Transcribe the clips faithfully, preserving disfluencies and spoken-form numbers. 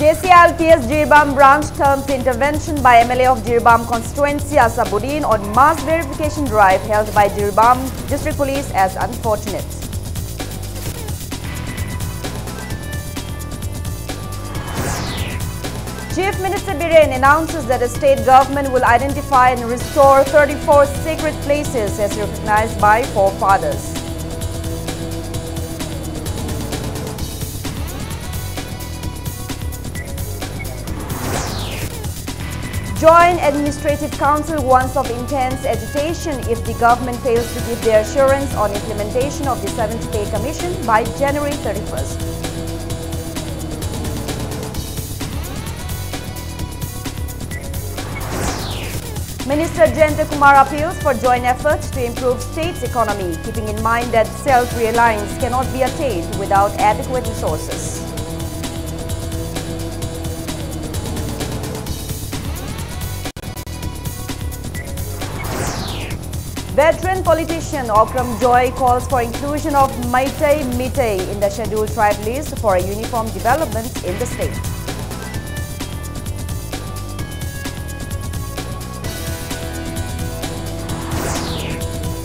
J C I L P S Jiribam branch terms the intervention by M L A of Jiribam constituency Asabuddin on mass verification drive held by Jiribam District Police as unfortunate. Chief Minister Biren announces that the state government will identify and restore thirty-four sacred places as recognized by forefathers. Joint Administrative Council warns of intense agitation if the government fails to give their assurance on implementation of the Seventh Pay Commission by January thirty-first. Minister Jayanta Kumar appeals for joint efforts to improve state's economy, keeping in mind that self-reliance cannot be attained without adequate resources. Veteran politician Okram Joy calls for inclusion of Meitei Meitei in the scheduled tribe list for a uniform development in the state.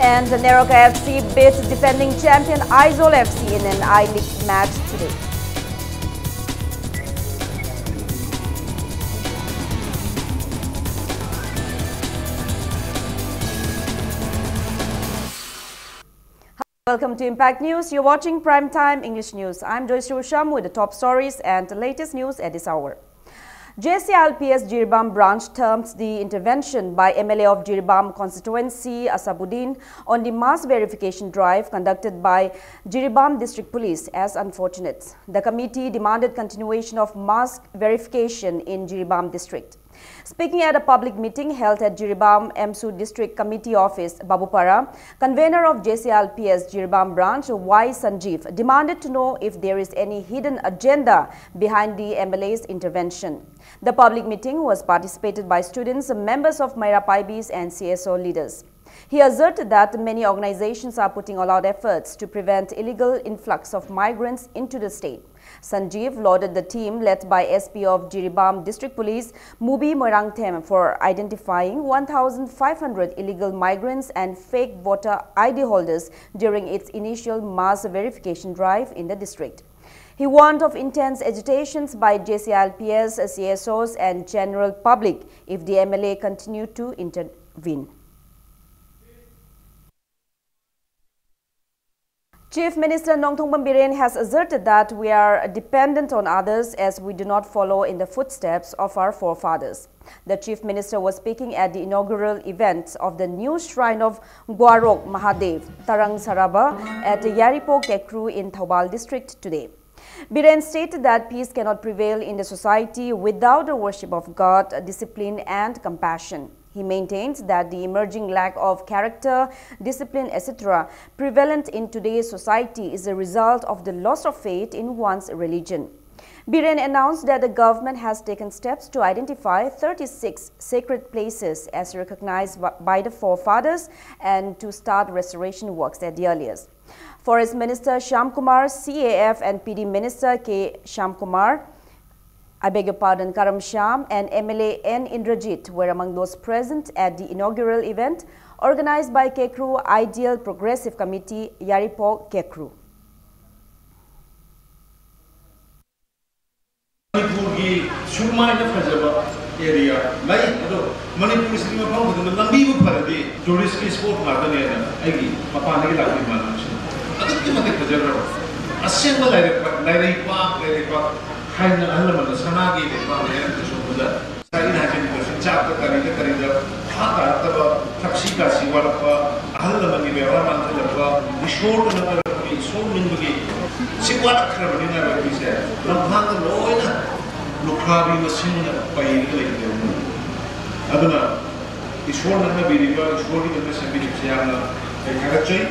And the Neroka F C beats defending champion Aizawl F C in an I-League match today. Welcome to Impact News. You're watching Prime Time English News. I'm Joyce Rusham with the top stories and the latest news at this hour. J C I L P S Jiribam branch terms the intervention by M L A of Jiribam constituency Asabuddin on the mass verification drive conducted by Jiribam District Police as unfortunate. The committee demanded continuation of mass verification in Jiribam district. Speaking at a public meeting held at Jiribam M S U District Committee office, Babupara, convener of J C I L P S Jiribam branch, Y Sanjeev, demanded to know if there is any hidden agenda behind the M L A's intervention. The public meeting was participated by students, members of Meira Paibis and C S O leaders. He asserted that many organizations are putting all-out efforts to prevent illegal influx of migrants into the state. Sanjeev lauded the team led by S P of Jiribam District Police, Mubi Moirangthem, for identifying one thousand five hundred illegal migrants and fake voter I D holders during its initial mass verification drive in the district. He warned of intense agitations by J C I L P S, C S Os and general public if the M L A continued to intervene. Chief Minister Nongthombam Biren has asserted that we are dependent on others as we do not follow in the footsteps of our forefathers. The Chief Minister was speaking at the inaugural event of the new shrine of Gwarok Mahadev, Tarang Saraba, at Yaripo Kekru in Thoubal district today. Biren stated that peace cannot prevail in the society without the worship of God, discipline and compassion. He maintains that the emerging lack of character, discipline, et cetera, prevalent in today's society is a result of the loss of faith in one's religion. Biren announced that the government has taken steps to identify thirty-six sacred places as recognized by the forefathers and to start restoration works at the earliest. Forest Minister Shyam Kumar, C A F and P D Minister K Shyam Kumar, I beg your pardon, Karam Shyam and M L A N Indrajit were among those present at the inaugural event organized by Kekru Ideal Progressive Committee, Yaripo Kekru. ꯃꯅꯤꯄꯨꯔꯒꯤ ꯁꯨꯃꯥꯏꯅ ꯐꯖꯕ area ꯂꯩ꯫ ꯑꯗꯣ ꯃꯅꯤꯄꯨꯔꯁꯤꯗꯤ ꯃꯐꯝ ꯈꯨꯗꯤꯡꯗ ꯂꯝꯕꯤꯕꯨ ꯐꯔꯗꯤ ꯇꯨꯔꯤꯁꯀꯤ spot ꯉꯥꯛꯇꯅꯦꯅ ꯑꯩꯒꯤ ꯃꯄꯥꯟꯗꯒꯤ ꯂꯥꯛꯄ ꯏꯃꯥꯟꯅꯕꯁꯤꯡ ꯑꯗꯨꯛꯀꯤ ꯃꯇꯤꯛ ꯐꯖꯈ꯭ꯔꯕ ꯑꯁꯦꯡꯕ ꯂꯥꯏꯔꯩꯄꯥꯛ, ꯂꯥꯏꯔꯩꯄꯥꯛ, ꯂꯥꯏꯔꯩꯄꯥꯛ ꯍꯥꯏꯅ ꯑꯍꯜ ꯂꯃꯟꯅ ꯁꯅꯥꯒꯤ ꯂꯩꯄꯥꯛꯅꯦ ꯍꯥꯏꯅ ꯀꯩꯁꯨ ꯈꯟꯖ ꯑꯩꯅ ꯍꯥꯏꯖꯅꯤꯡꯕ ꯆꯤꯟꯖꯥꯛꯇ ꯀꯔꯤꯗ ꯀꯔꯤꯗ ꯊꯥ ꯇꯥꯔꯛꯇꯕ ꯊꯛꯁꯤ ꯈꯥꯁꯤ ꯋꯥꯠꯂꯛꯄ, ꯑꯍꯜ ꯂꯃꯟꯒꯤ ꯕꯦꯕꯥꯔ ꯃꯥꯡꯁꯤꯜꯂꯛꯄ, ꯏꯁꯣꯔꯗ ꯅꯠꯇ꯭ꯔꯕ ꯏꯁꯣꯔ ꯅꯤꯡꯕꯒꯤ ꯁꯤ ꯋꯥꯠꯂꯛꯈ꯭ꯔꯕꯅꯤꯅ ꯑꯩꯈꯣꯏꯁꯦ ꯂꯝꯍꯥꯡꯗ ꯂꯣꯏꯅ ꯂꯨꯈ꯭ꯔꯥꯕꯤ ꯃꯁꯤꯡꯅ ꯄꯩꯔꯒ ꯂꯩꯈ꯭ꯔꯦꯕ꯫ ꯑꯗꯨꯅ ꯏꯁꯣꯔ ꯅꯛꯅꯕꯤꯔꯤꯕ, ꯏꯁꯣꯔꯒꯤꯗꯃꯛ ꯁꯦꯝꯕꯤꯔꯤꯕꯁꯦ ꯌꯥꯝꯅ ꯑꯩ ꯊꯥꯒꯠꯆꯩ꯫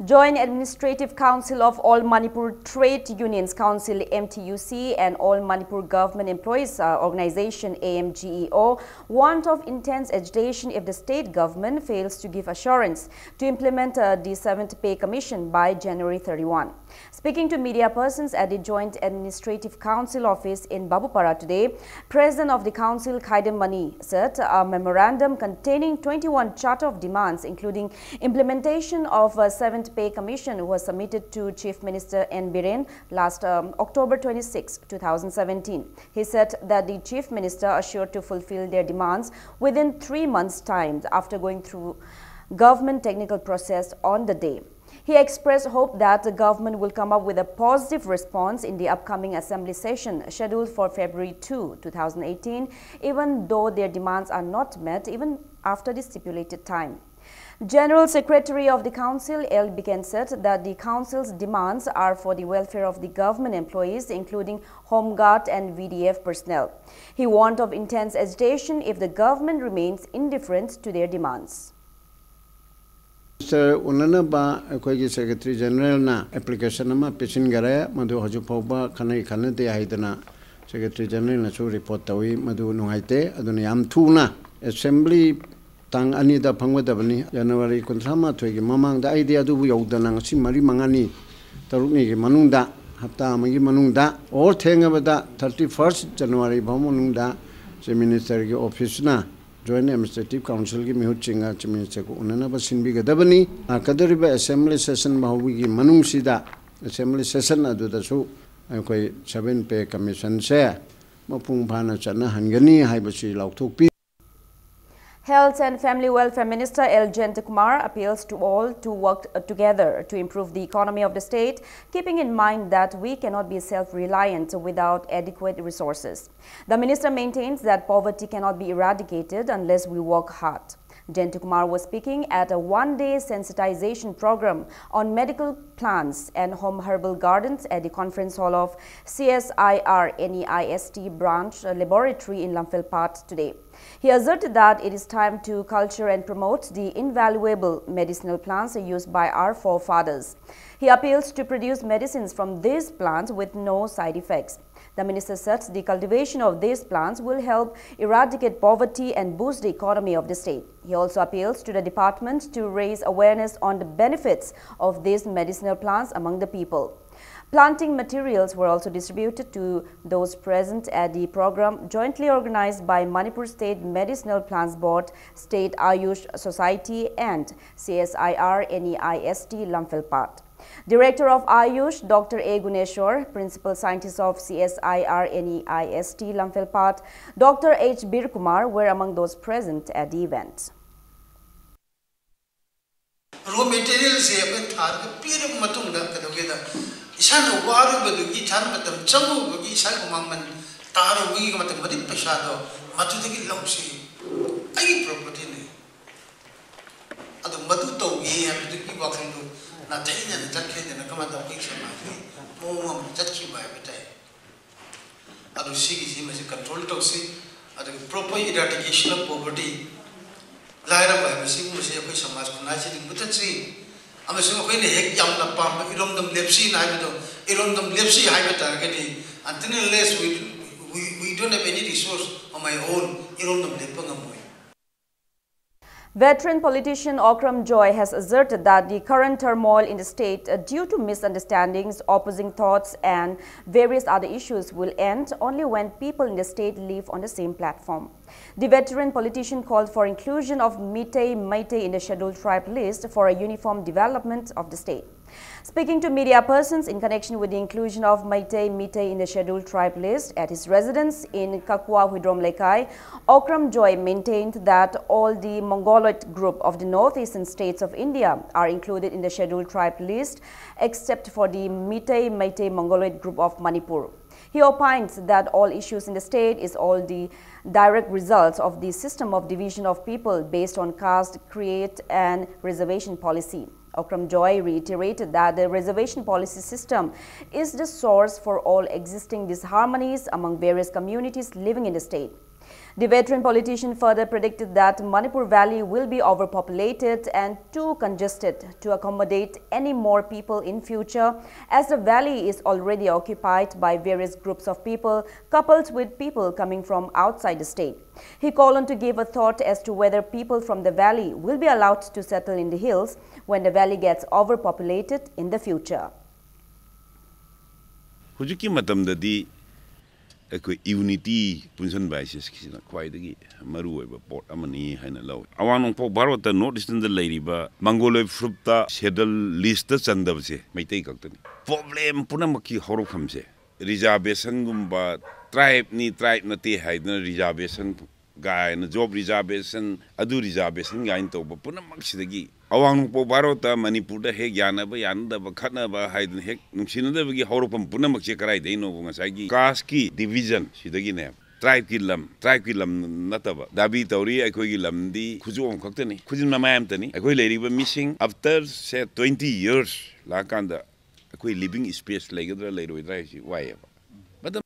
Joint Administrative Council of All Manipur Trade Unions Council, M T U C, and All Manipur Government Employees, uh, Organization, A M G E O, warned of intense agitation if the state government fails to give assurance to implement, uh, the seventh Pay Commission by January thirty-one. Speaking to media persons at the Joint Administrative Council office in Babupara today, President of the Council, Khaidem Mani, said a memorandum containing twenty-one charter of demands, including implementation of a seventh Pay Commission, was submitted to Chief Minister N Biren last, um, October twenty-six, two thousand seventeen. He said that the Chief Minister assured to fulfill their demands within three months' time after going through government technical process on the day. He expressed hope that the government will come up with a positive response in the upcoming assembly session scheduled for February two, two thousand eighteen, even though their demands are not met even after the stipulated time. General Secretary of the Council, L Biken, said that the Council's demands are for the welfare of the government employees, including Home Guard and V D F personnel. He warned of intense agitation if the government remains indifferent to their demands. ꯁꯥꯔ ꯎꯅꯅꯕ ꯑꯩꯈꯣꯏꯒꯤ secretary ꯖꯦꯅꯔꯦꯜꯅ application ꯑꯃ ꯄꯤꯁꯤꯟꯈꯔꯦ꯫ ꯃꯗꯨ ꯍꯧꯖꯤꯛ ꯐꯥꯎꯕ ꯈꯟꯅꯩ ꯈꯟꯅꯗꯦ ꯍꯥꯏꯗꯅ secretary ꯖꯦꯅꯔꯦꯜꯅꯁꯨ report ꯇꯧꯏ꯫ ꯃꯗꯨ ꯅꯨꯡꯉꯥꯏꯇꯦ꯫ ꯑꯗꯨꯅ ꯌꯥꯝ ꯊꯨꯅ ꯑꯦꯁꯦꯝꯕ꯭ꯂꯤ ꯇꯥꯡ ꯑꯅꯤꯗ ꯐꯪꯒꯗꯕꯅꯤ, ꯖꯅꯋꯥꯔꯤ ꯀꯨꯟꯊ꯭ꯔꯥ ꯃꯥꯊꯣꯏꯒꯤ ꯃꯃꯥꯡꯗ꯫ ꯑꯩꯗꯤ ꯑꯗꯨꯕꯨ ꯌꯧꯗꯅ ꯉꯁꯤ ꯃꯔꯤ ꯃꯉꯥꯅꯤ, ꯇꯔꯨꯛꯅꯤꯒꯤ ꯃꯅꯨꯡꯗ, ꯍꯞꯇꯥ ꯑꯃꯒꯤ ꯃꯅꯨꯡꯗ, ꯑꯣꯔ ꯊꯦꯡꯉꯕꯗ ꯊꯥꯔꯇꯤ ꯐꯥꯔꯁ ꯖꯅꯋꯥꯔꯤ ꯐꯥꯎ ꯃꯅꯨꯡꯗ ꯆꯤꯐ ꯃꯤꯅꯤꯁꯇꯔꯒꯤ ꯑꯣꯐꯤꯁꯅ ꯖꯣꯏꯟꯠ ꯑꯦꯗꯃꯤꯅꯤꯁꯇ꯭ꯔꯦꯇꯤꯚ ꯀꯥꯎꯟꯁꯤꯜꯒꯤ ꯃꯤꯍꯨꯠꯁꯤꯡꯒ ꯆꯤꯐ ꯃꯤꯅꯤꯁꯇꯔꯒ ꯎꯅꯅꯕ ꯁꯤꯟꯕꯤꯒꯗꯕꯅꯤ꯫ ꯂꯥꯛꯀꯗꯧꯔꯤꯕ ꯑꯦꯁꯦꯝꯕ꯭ꯂꯤ ꯁꯦꯁꯟ ꯐꯥꯎꯕꯒꯤ ꯃꯅꯨꯡꯁꯤꯗ, ꯑꯦꯁꯦꯝꯕ꯭ꯂꯤ ꯁꯦꯁꯟ ꯑꯗꯨꯗꯁꯨ ꯑꯩꯈꯣꯏ ꯁꯚꯦꯟ ꯄꯦ ꯀꯃꯤꯁꯟꯁꯦ ꯃꯄꯨꯡ ꯐꯥꯅ ꯆꯠꯅꯍꯟꯒꯅꯤ ꯍꯥꯏꯕꯁꯤ ꯂꯥꯎꯊꯣꯛꯄꯤ꯫ Health and Family Welfare Minister L Jayantakumar appeals to all to work, uh, together to improve the economy of the state, keeping in mind that we cannot be self-reliant without adequate resources. The minister maintains that poverty cannot be eradicated unless we work hard. Jayantakumar was speaking at a one-day sensitization program on medical plants and home herbal gardens at the conference hall of C S I R N E I S T branch, uh, laboratory in Lamphel Phat today. He asserted that it is time to culture and promote the invaluable medicinal plants used by our forefathers. He appeals to produce medicines from these plants with no side effects. The minister said the cultivation of these plants will help eradicate poverty and boost the economy of the state. He also appeals to the department to raise awareness on the benefits of these medicinal plants among the people. Planting materials were also distributed to those present at the program jointly organized by Manipur State Medicinal Plants Board, State Ayush Society and C S I R N E I S T Lamphel Pat. Director of Ayush, Doctor A Guneshwar, Principal Scientist of C S I R N E I S T Lamphel Pat, Doctor H Bir Kumar were among those present at the event. Raw materialꯁꯦ ꯑꯩꯈꯣꯏ ꯊꯥꯔꯒ ꯄꯤꯔꯕ ꯃꯇꯨꯡꯗ ꯀꯩꯗꯧꯒꯦꯗ, ꯏꯁꯥꯅ ꯋꯥꯔꯨꯕꯗꯨꯒꯤ, ꯏꯁꯥꯅ ꯃꯇꯝ ꯆꯪꯉꯨꯕꯒꯤ, ꯏꯁꯥꯒꯤ ꯍꯨꯃꯥꯡ ꯃꯃꯜ ꯇꯥꯔꯨꯕꯒꯤ ꯃꯇꯝ, ꯃꯗꯨꯒꯤ ꯄꯩꯁꯥꯗꯣ ꯃꯗꯨꯗꯒꯤ ꯂꯧꯁꯤ, ꯑꯩꯒꯤ propertyꯅꯤ꯫ ꯑꯗꯣ ꯃꯗꯨ ꯇꯧꯒꯦ ꯍꯥꯏꯕꯗꯨꯒꯤ ꯋꯥꯈꯜꯗꯨ ꯅꯥꯊꯩꯅꯅ ꯆꯠꯈ꯭ꯔꯦꯗꯅ, ꯀꯃꯥꯏꯅ ꯇꯧ, ꯑꯩꯈꯣꯏ ꯁꯃꯥꯖꯒꯤ ꯃꯑꯣꯡ ꯑꯃ ꯆꯠꯈꯤꯕ ꯍꯥꯏꯕ ꯇꯥꯏ꯫ ꯑꯗꯨ ꯁꯤꯒꯤꯁꯤ ꯃꯁꯤ control ꯇꯧꯁꯤ꯫ ꯑꯗꯨꯒ proper eradication of poverty, ꯂꯥꯏꯔꯕ ꯍꯥꯏꯕ ꯁꯤꯒꯨꯝꯕꯁꯤ ꯑꯩꯈꯣꯏ ꯁꯃꯥꯖ ꯈꯨꯟꯅꯥꯏꯁꯤꯗꯒꯤ ꯃꯨꯊꯠꯁꯤ꯫ ꯑꯃꯁꯨꯡ ꯑꯩꯈꯣꯏꯅ ꯍꯦꯛ ꯌꯥꯝꯅ ꯄꯥꯝꯕ ꯏꯔꯣꯝꯗꯝ ꯂꯦꯞꯁꯤꯅ ꯍꯥꯏꯕꯗꯣ, ꯏꯔꯣꯝꯗꯝ ꯂꯦꯞꯁꯤ ꯍꯥꯏꯕ ꯇꯥꯔꯒꯗꯤ, until unless we, we, we don't have any resource of my own, ꯏꯔꯣꯝꯗꯝ ꯂꯦꯞꯄ ꯉꯝꯃꯣꯏ꯫ Veteran politician Okram Joy has asserted that the current turmoil in the state, uh, due to misunderstandings, opposing thoughts, and various other issues, will end only when people in the state live on the same platform. The veteran politician called for inclusion of Meitei Meitei in the scheduled tribe list for a uniform development of the state. Speaking to media persons in connection with the inclusion of Meitei Meitei in the scheduled tribe list at his residence in Kakua Huidrom Leikai, Okram Joy maintained that all the Mongoloid group of the northeastern states of India are included in the scheduled tribe list, except for the Meitei Meitei Mongoloid group of Manipur. He opines that all issues in the state is all the direct results of the system of division of people based on caste, creed, and reservation policy. Okram Joy reiterated that the reservation policy system is the source for all existing disharmonies among various communities living in the state. The veteran politician further predicted that Manipur Valley will be overpopulated and too congested to accommodate any more people in future, as the valley is already occupied by various groups of people, coupled with people coming from outside the state. He called on to give a thought as to whether people from the valley will be allowed to settle in the hills when the valley gets overpopulated in the future. ꯍꯧꯖꯤꯛꯀꯤ ꯃꯇꯝꯗꯗꯤ ꯑꯩꯈꯣꯏ unity ꯄꯨꯟꯁꯤꯟꯕ ꯍꯥꯏꯁꯦ ꯁꯤꯅ ꯈ꯭ꯋꯥꯏꯗꯒꯤ ꯃꯔꯨꯑꯣꯏꯕ ꯄꯣꯠ ꯑꯃꯅꯤ ꯍꯥꯏꯅ ꯂꯧꯏ꯫ ꯑꯋꯥꯡ ꯅꯣꯡꯄꯣꯛ ꯚꯥꯔꯠꯇ ꯅꯣꯔꯠ ꯏꯁꯇꯔꯟꯗ ꯂꯩꯔꯤꯕ ꯃꯪꯒꯣꯂꯣꯏ ꯐꯨꯔꯨꯞꯇ ꯁꯦꯗꯜ ꯂꯤꯁꯇ ꯆꯟꯗꯕꯁꯦ ꯃꯩꯇꯩ ꯈꯛꯇꯅꯤ꯫ ꯄ꯭ꯔꯣꯕ꯭ꯂꯦꯝ ꯄꯨꯝꯅꯃꯛꯀꯤ ꯍꯧꯔꯛꯐꯝꯁꯦ ꯔꯤꯖꯥꯔꯕꯦꯁꯟꯒꯨꯝꯕ, ꯇ꯭ꯔꯥꯏꯕꯅꯤ ꯇ꯭ꯔꯥꯏꯕ ꯅꯠꯇꯦ ꯍꯥꯏꯗꯅ ꯔꯤꯖꯥꯔꯕꯦꯁꯟ ꯒꯥꯏꯅ, ꯖꯣꯕ ꯔꯤꯖꯥꯔꯕꯦꯁꯟ, ꯑꯗꯨ ꯔꯤꯖꯥꯔꯕꯦꯁꯟ ꯒꯥꯏꯅ ꯇꯧꯕ ꯄꯨꯝꯅꯃꯛꯁꯤꯗꯒꯤ ꯑꯋꯥꯡ ꯅꯣꯡꯄꯣꯛ ꯚꯥꯔꯠꯇ ꯃꯅꯤꯄꯨꯔꯗ ꯍꯦꯛ ꯌꯥꯅꯕ ꯌꯥꯅꯗꯕ ꯈꯠꯅꯕ ꯍꯥꯏꯗꯅ ꯍꯦꯛ ꯅꯨꯡꯁꯤꯅꯗꯕꯒꯤ ꯍꯧꯔꯛꯐꯝ ꯄꯨꯝꯅꯃꯛꯁꯦ ꯀꯗꯥꯏꯗꯩꯅꯣꯕ? ꯉꯁꯥꯏꯒꯤ ꯀꯥꯁꯀꯤ ꯗꯤꯚꯤꯖꯟ ꯁꯤꯗꯒꯤꯅꯦꯕ꯫ ꯇ꯭ꯔꯥꯏꯕꯀꯤ ꯂꯝ, ꯇ꯭ꯔꯥꯏꯕꯀꯤ ꯂꯝ ꯅꯠꯇꯕ ꯗꯥꯕꯤ ꯇꯧꯔꯤ ꯑꯩꯈꯣꯏꯒꯤ ꯂꯝꯗꯤ ꯈꯨꯖꯣꯝ ꯈꯛꯇꯅꯤ, ꯈꯨꯖꯤꯟ ꯃꯃꯥꯏ ꯑꯝꯇꯅꯤ꯫ ꯑꯩꯈꯣꯏ ꯂꯩꯔꯤꯕ ꯃꯤꯁꯤꯡ ꯑꯥꯐꯇꯔ ꯁꯦ ꯇ꯭ꯋꯦꯟꯇꯤ ꯌꯔꯁ ꯂꯥꯛꯑꯀꯥꯟꯗ ꯑꯩꯈꯣꯏ ꯂꯤꯕꯤꯡ ꯁ꯭ꯄꯦꯁ ꯂꯩꯒꯗ꯭ꯔꯥ ꯂꯩꯔꯣꯏꯗ꯭ꯔꯥ ꯍꯥꯏꯁꯤ ꯋꯥꯏꯌꯦꯕ꯫ ꯃꯇꯝ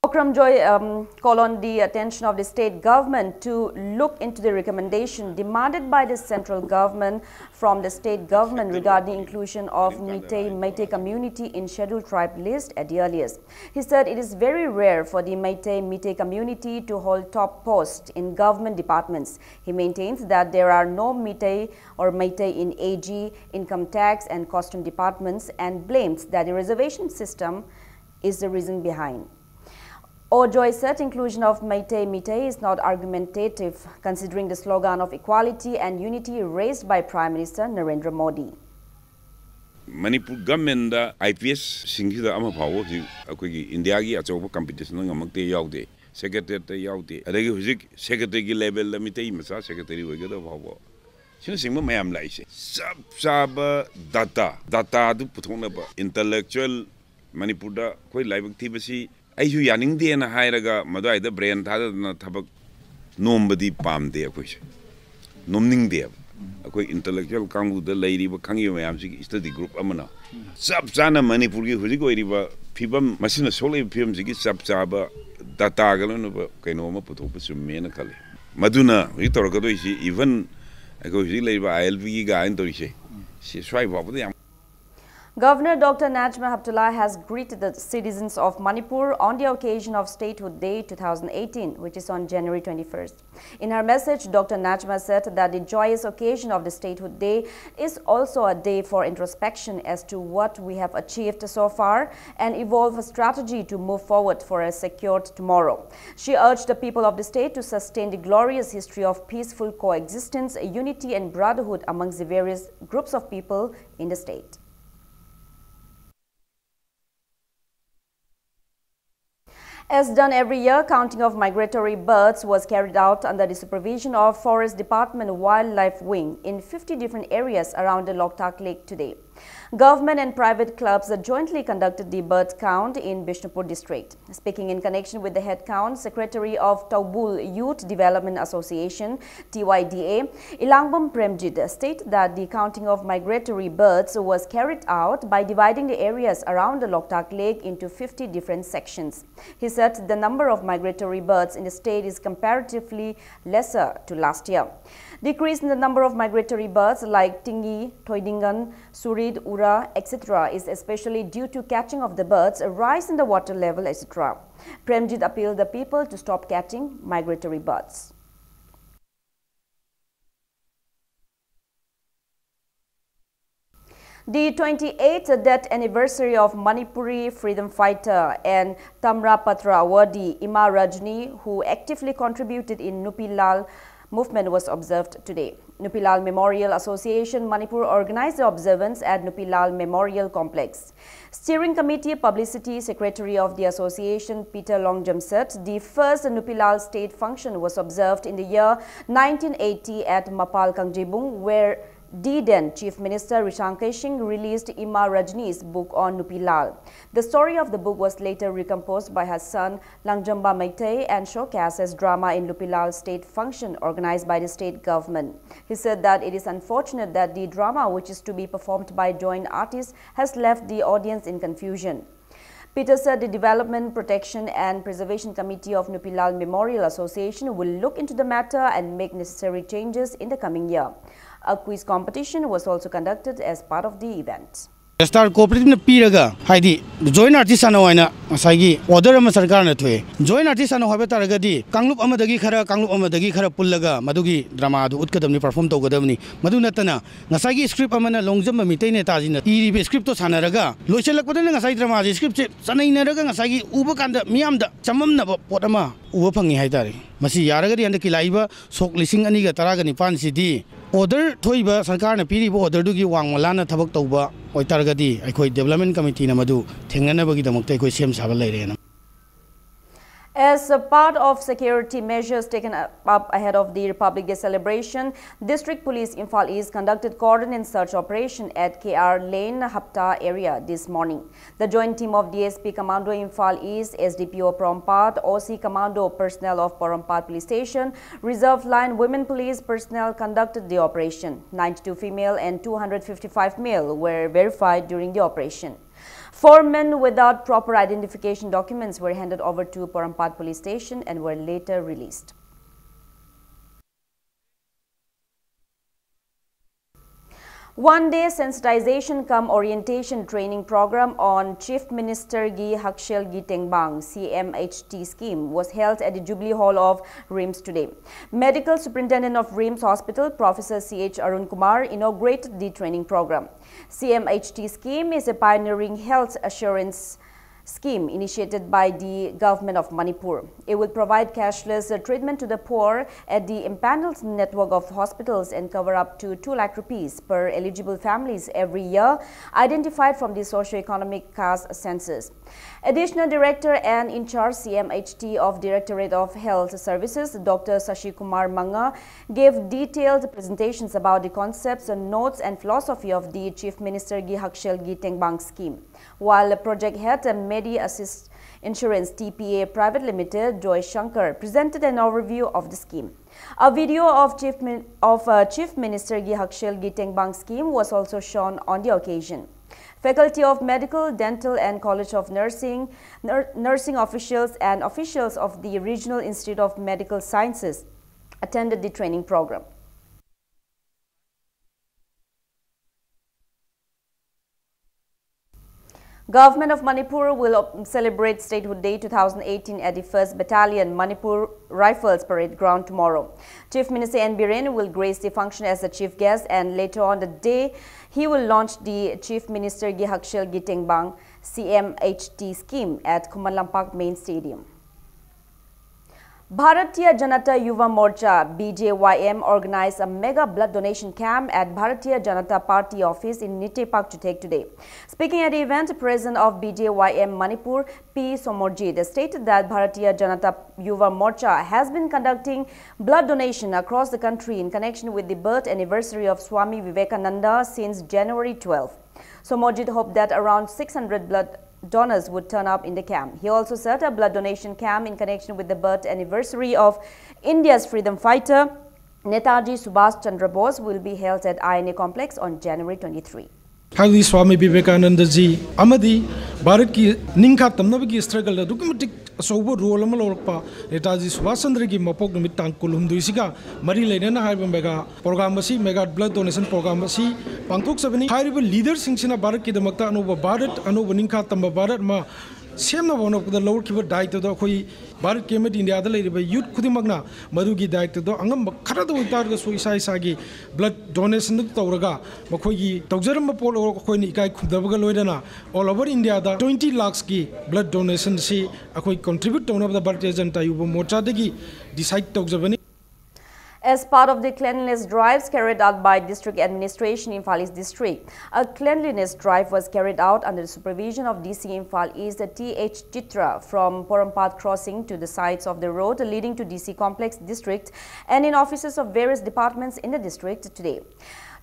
Okram Joy um, called on the attention of the state government to look into the recommendation demanded by the central government from the state government regarding inclusion of Meitei, Meitei community in scheduled tribe list at the earliest. He said it is very rare for the Meitei, Meitei community to hold top posts in government departments. He maintains that there are no Meitei or Meitei in A G, income tax and custom departments, and blames that the reservation system is the reason behind. Ojoy said inclusion of Meitei Meitei is not argumentative, considering the slogan of equality and unity raised by Prime Minister Narendra Modi. Manipur ꯒꯃꯦꯟꯗ I P S ꯁꯤꯡꯁꯤꯗ ꯑꯃ ꯐꯥꯎꯕ ꯍꯧꯖꯤꯛ ꯑꯩꯈꯣꯏꯒꯤ ꯏꯟꯗꯤꯌꯥꯒꯤ ꯑꯆꯧꯕ ꯀꯝꯄꯤꯇꯤꯁꯟꯗ ꯉꯝꯃꯛꯇꯦ, ꯌꯥꯎꯗꯦ꯫ ꯁꯦꯀ꯭ꯔꯦꯇꯔꯤꯌꯦꯠꯇ ꯌꯥꯎꯗꯦ꯫ ꯑꯗꯒꯤ ꯍꯧꯖꯤꯛ ꯁꯦꯀ꯭ꯔꯦꯇꯔꯤꯒꯤ ꯂꯦꯚꯦꯜꯗ ꯃꯤꯇꯩ ꯃꯆꯥ ꯁꯦꯀ꯭ꯔꯦꯇꯔꯤ ꯑꯣꯏꯒꯗꯕ ꯐꯥꯎꯕ, ꯁꯤꯅꯆꯤꯡꯕ ꯃꯌꯥꯝ ꯂꯥꯛꯏꯁꯦ꯫ ꯆꯞ ꯆꯥꯕ ꯗꯥꯇꯥ, ꯗꯥꯇꯥꯗꯨ ꯄꯨꯊꯣꯛꯅꯕ ꯏꯟꯇꯂꯦꯛꯆꯨꯋꯦꯜ ꯃꯅꯤꯄꯨꯔꯗ ꯑꯩꯈꯣꯏ ꯂꯥꯏꯕꯛ ꯊꯤꯕꯁꯤ ꯑꯩꯁꯨ ꯌꯥꯅꯤꯡꯗꯦꯅ ꯍꯥꯏꯔꯒ ꯃꯗꯨꯋꯥꯏꯗ ꯕ꯭ꯔꯦꯟ ꯊꯥꯗꯗꯅ ꯊꯕꯛ ꯅꯣꯝꯕꯗꯤ ꯄꯥꯝꯗꯦ ꯑꯩꯈꯣꯏꯁꯦ꯫ ꯅꯣꯝꯅꯤꯡꯗꯦꯕ꯫ ꯑꯩꯈꯣꯏ ꯏꯟꯇꯂꯦꯛꯆꯨꯋꯦꯜ ꯀꯥꯡꯕꯨꯗ ꯂꯩꯔꯤꯕ ꯈꯪꯉꯤꯕ ꯃꯌꯥꯝꯁꯤꯒꯤ ꯁ꯭ꯇꯗꯤ ꯒ꯭ꯔꯨꯞ ꯑꯃꯅ ꯆꯞ ꯆꯥꯅ ꯃꯅꯤꯄꯨꯔꯒꯤ ꯍꯧꯖꯤꯛ ꯑꯣꯏꯔꯤꯕ ꯐꯤꯕꯝ, ꯃꯁꯤꯅ ꯁꯣꯛꯂꯛꯏꯕ ꯐꯤꯕꯝꯁꯤꯒꯤ ꯆꯞ ꯆꯥꯕ ꯇꯥꯇꯥꯒ ꯂꯣꯏꯅꯕ ꯀꯩꯅꯣ ꯑꯃ ꯄꯨꯊꯣꯛꯄ ꯆꯨꯝꯃꯦꯅ ꯈꯜꯂꯤ꯫ ꯃꯗꯨꯅ ꯍꯧꯖꯤꯛ ꯇꯧꯔꯛꯀꯗꯣꯏꯁꯤ, even ꯑꯩꯈꯣꯏ ꯍꯧꯖꯤꯛ ꯂꯩꯔꯤꯕ ꯑꯥꯏ ꯑꯦꯜ ꯕꯤꯒꯤ ꯀꯥꯏꯅ ꯇꯧꯔꯤꯁꯦ, ꯁꯤ ꯁ꯭ꯋꯥꯏ ꯐꯥꯎꯕꯗ ꯌꯥꯝ Governor Doctor Najma Heptulla has greeted the citizens of Manipur on the occasion of Statehood Day two thousand eighteen, which is on January twenty-first. In her message, Doctor Najma said that the joyous occasion of the Statehood Day is also a day for introspection as to what we have achieved so far and evolve a strategy to move forward for a secured tomorrow. She urged the people of the state to sustain the glorious history of peaceful coexistence, unity and brotherhood amongst the various groups of people in the state. As done every year, counting of migratory birds was carried out under the supervision of Forest Department Wildlife Wing in fifty different areas around the Loktak Lake today. Government and private clubs jointly conducted the bird count in Bishnupur district. Speaking in connection with the head count, Secretary of Taubul Youth Development Association, T Y D A, Ilangbam Premjit, stated that the counting of migratory birds was carried out by dividing the areas around the Loktak Lake into fifty different sections. He said the number of migratory birds in the state is comparatively lesser to last year. Decrease in the number of migratory birds like tingi, thoidingan, surit, ura, et cetera is especially due to catching of the birds, a rise in the water level, et cetera. Premjit appealed the people to stop catching migratory birds. The twenty-eighth death anniversary of Manipuri freedom fighter and Tamra Patra awardee Ima Rajni, who actively contributed in Nupi Lal movement, was observed today. Nupi Lal Memorial Association Manipur organized the observance at Nupi Lal Memorial Complex. Steering Committee Publicity Secretary of the association, Peter Longjam, said the first Nupi Lal state function was observed in the year nineteen eighty at Mapal Kangjibung, where the then Chief Minister Rishang Keishing released Ima Rajni's book on Nupi Lal. The story of the book was later recomposed by her son Langjamba Meitei and showcased as drama in Nupi Lal state function organized by the state government. He said that it is unfortunate that the drama, which is to be performed by joint artists, has left the audience in confusion. Peter said the Development Protection and Preservation Committee of Nupilal Memorial Association will look into the matter and make necessary changes in the coming year. A quiz competition was also conducted as part of the event. Star Cooperative ꯅ ꯄꯤꯔꯒ, ꯍꯥꯏꯗꯤ, joint artist ꯁꯥꯟꯅꯧ ꯍꯥꯏꯅ ꯉꯁꯥꯏꯒꯤ order ꯑꯃ ꯁꯔꯀꯥꯔꯅ ꯊꯣꯛꯑꯦ꯫ Joint artist ꯁꯥꯟꯅꯧ ꯍꯥꯏꯕ ꯇꯥꯔꯒꯗꯤ ꯀꯥꯡꯂꯨꯞ ꯑꯃꯗꯒꯤ ꯈꯔ, ꯀꯥꯡꯂꯨꯞ ꯑꯃꯗꯒꯤ ꯈꯔ ꯄꯨꯜꯂꯒ ꯃꯗꯨꯒꯤ drama ꯑꯗꯨ ꯎꯠꯀꯗꯕꯅꯤ, perform ꯇꯧꯒꯗꯕꯅꯤ꯫ ꯃꯗꯨ ꯅꯠꯇꯅ ꯉꯁꯥꯏꯒꯤ script ꯑꯃꯅ ꯂꯣꯡꯖꯝꯕ ꯃꯤꯇꯩ ꯅꯦꯇꯥꯖꯤꯅ ꯏꯔꯤꯕ script ꯇꯣ ꯁꯥꯟꯅꯔꯒ ꯂꯣꯏꯁꯤꯜꯂꯛꯄꯗꯅ ꯉꯁꯥꯏ drama ꯁꯦ, script ꯁꯦ ꯆꯅꯩꯅꯔꯒ ꯉꯁꯥꯏꯒꯤ ꯎꯕ ꯀꯥꯟꯗ ꯃꯤꯌꯥꯝꯗ ꯆꯃꯝꯅꯕ ꯄꯣꯠ ꯑꯃ ꯎꯕ ꯐꯪꯉꯤ ꯍꯥꯏꯇꯥꯔꯦ꯫ ꯃꯁꯤ ꯌꯥꯔꯒꯗꯤ ꯍꯟꯗꯛꯀꯤ ꯂꯥꯛꯏꯕ ꯁꯣꯛ ꯂꯤꯁꯤꯡ ꯑꯅꯤꯒ ꯇꯔꯥꯒ ꯅꯤꯄꯥꯟ ꯁꯤꯗꯤ order ꯊꯣꯛꯏꯕ, ꯁꯔꯀꯥꯔꯅ ꯄꯤꯔꯤꯕ order ꯗꯨꯒꯤ ꯋꯥꯡꯃ ꯂꯥꯟꯅ ꯊꯕꯛ ꯇꯧꯕ ꯑꯣꯏꯇꯥꯔꯒꯗꯤ ꯑꯩꯈꯣꯏ Development Committee ꯅ ꯃꯗꯨ ꯊꯦꯡꯅꯅꯕꯒꯤꯗꯃꯛꯇ ꯑꯩꯈꯣꯏ ꯁꯦꯝ ꯁꯥꯕ ꯂꯩꯔꯦꯅ꯫ As a part of security measures taken up ahead of the Republic Day celebration, District Police Imphal East conducted coordinated search operation at K R Lane, Hapta area this morning. The joint team of D S P Commando Imphal East, S D P O Porompat, O C Commando personnel of Porompat Police Station, Reserve Line Women Police personnel conducted the operation. Ninety-two female and two hundred fifty-five male were verified during the operation. Four men without proper identification documents were handed over to Porompat Police Station and were later released. One day sensitization cum orientation training program on Chief Minister Gi Hakshel Gi Tengbang, C M H T scheme, was held at the Jubilee Hall of RIMS today. Medical Superintendent of RIMS Hospital, Professor C H Arun Kumar, inaugurated the training program. C M H T scheme is a pioneering health assurance scheme initiated by the Government of Manipur. It will provide cashless, uh, treatment to the poor at the empaneled network of hospitals and cover up to two lakh rupees per eligible families every year, identified from the socio-economic caste census. Additional Director and in charge C M H T of Directorate of Health Services, Doctor Sashi Kumar Manga, gave detailed presentations about the concepts and notes and philosophy of the Chief Minister Gi Hakshel Gi Tengbang scheme. While Project Head and Medi Assist Insurance T P A Private Limited, Joy Shankar, presented an overview of the scheme. A video of Chief, Min- of, uh, Chief Minister Gi Hakshel Gi Tengbang scheme was also shown on the occasion. Faculty of Medical, Dental and College of Nursing, nur- nursing officials and officials of the Regional Institute of Medical Sciences attended the training program. Government of Manipur will op- celebrate Statehood Day two thousand eighteen at the first Battalion Manipur Rifles Parade Ground tomorrow. Chief Minister N Biren will grace the function as the chief guest, and later on the day, he will launch the Chief Minister Gi Hakshel Gi Tengbang C M H T scheme at Khuman Lampak Main Stadium. Bharatiya Janata Yuva Morcha, B J Y M, organized a mega blood donation camp at Bharatiya Janata Party office in Nitepak Chuthek today. Speaking at the event, President of B J Y M Manipur, P Somorjit, stated that Bharatiya Janata Yuva Morcha has been conducting blood donation across the country in connection with the birth anniversary of Swami Vivekananda since January twelve. Somorjit hoped that around six hundred blood donors would turn up in the camp. He also set a blood donation camp in connection with the birth anniversary of India's freedom fighter Netaji Subhash Chandra Bose, will be held at I N A complex on January twenty-three. ꯍꯥꯏꯕꯗꯤ ꯁ꯭ꯋꯥꯃꯤ ꯕꯤꯕꯦꯀꯥꯅꯟꯗꯖꯤ ꯑꯃꯗꯤ ꯚꯥꯔꯠꯀꯤ ꯅꯤꯡꯈꯥ ꯇꯝꯅꯕꯒꯤ ꯁ꯭ꯇ꯭ꯔꯒꯜꯗ ꯑꯗꯨꯛꯀꯤ ꯃꯇꯤꯛ ꯑꯆꯧꯕ role ꯑꯃ ꯂꯧꯔꯛꯄ ꯅꯦꯇꯥꯖꯤ ꯁꯨꯚꯥꯁ ꯆꯟꯗ꯭ꯔꯒꯤ ꯃꯄꯣꯛ ꯅꯨꯃꯤꯠ ꯇꯥꯡ ꯀꯨꯟꯍꯨꯝꯗꯣꯏꯁꯤꯒ ꯃꯔꯤ ꯂꯩꯅꯅ ꯍꯥꯏꯔꯤꯕ ꯃꯦꯒꯥ ꯄ꯭ꯔꯣꯒ꯭ꯔꯥꯝ ꯑꯁꯤ, ꯃꯦꯒꯥ ꯕ꯭ꯂꯗ ꯗꯣꯅꯦꯁꯟ ꯄ꯭ꯔꯣꯒ꯭ꯔꯥꯝ ꯑꯁꯤ ꯄꯥꯡꯊꯣꯛꯆꯕꯅꯤ꯫ ꯍꯥꯏꯔꯤꯕ ꯂꯤꯗꯔꯁꯤꯡꯁꯤꯅ ꯚꯥꯔꯠꯀꯤꯗꯃꯛꯇ ꯑꯅꯧꯕ ꯚꯥꯔꯠ, ꯑꯅꯧꯕ ꯅꯤꯡꯈꯥ ꯇꯝꯕ ꯚꯥꯔꯠ ꯑꯃ ꯁꯦꯝꯅꯕ ꯍꯣꯠꯅꯔꯛꯄꯗ ꯂꯧꯔꯛꯈꯤꯕ ꯗꯥꯌꯤꯠꯇꯗꯣ ꯑꯩꯈꯣꯏ ꯚꯥꯔꯠꯀꯤ ꯑꯃꯗꯤ ꯏꯟꯗꯤꯌꯥꯗ ꯂꯩꯔꯤꯕ ꯌꯨꯠ ꯈꯨꯗꯤꯡꯃꯛꯅ ꯃꯗꯨꯒꯤ ꯗꯥꯌꯤꯠꯇꯗꯣ ꯑꯉꯝꯕ ꯈꯔꯗ ꯑꯣꯏꯇꯥꯔꯒꯁꯨ ꯏꯁꯥ ꯏꯁꯥꯒꯤ ꯕ꯭ꯂꯗ ꯗꯣꯅꯦꯁꯟꯗꯨ ꯇꯧꯔꯒ ꯃꯈꯣꯏꯒꯤ ꯇꯧꯖꯔꯝꯕ ꯄꯣꯠ ꯑꯩꯈꯣꯏꯅ ꯏꯀꯥꯏ ꯈꯨꯝꯅꯕꯒ ꯂꯣꯏꯅꯅ all over India ꯗ twenty lakhs ꯀꯤ ꯕ꯭ꯂꯗ ꯗꯣꯅꯦꯁꯟꯁꯤ ꯑꯩꯈꯣꯏ ꯀꯟꯇ꯭ꯔꯤꯕ꯭ꯌꯨꯠ ꯇꯧꯅꯕꯗ ꯚꯥꯔꯇꯤꯌ ꯖꯅꯇꯥ ꯌꯨꯕ ꯃꯣꯔꯆꯥꯗꯒꯤ ꯗꯤꯁꯥꯏꯗ ꯇꯧꯖꯕꯅꯤ꯫ As part of the cleanliness drives carried out by District Administration, Imphal East District, a cleanliness drive was carried out under the supervision of D C Imphal East, T H Chitra, from Porompat crossing to the sides of the road leading to D C complex district and in offices of various departments in the district today.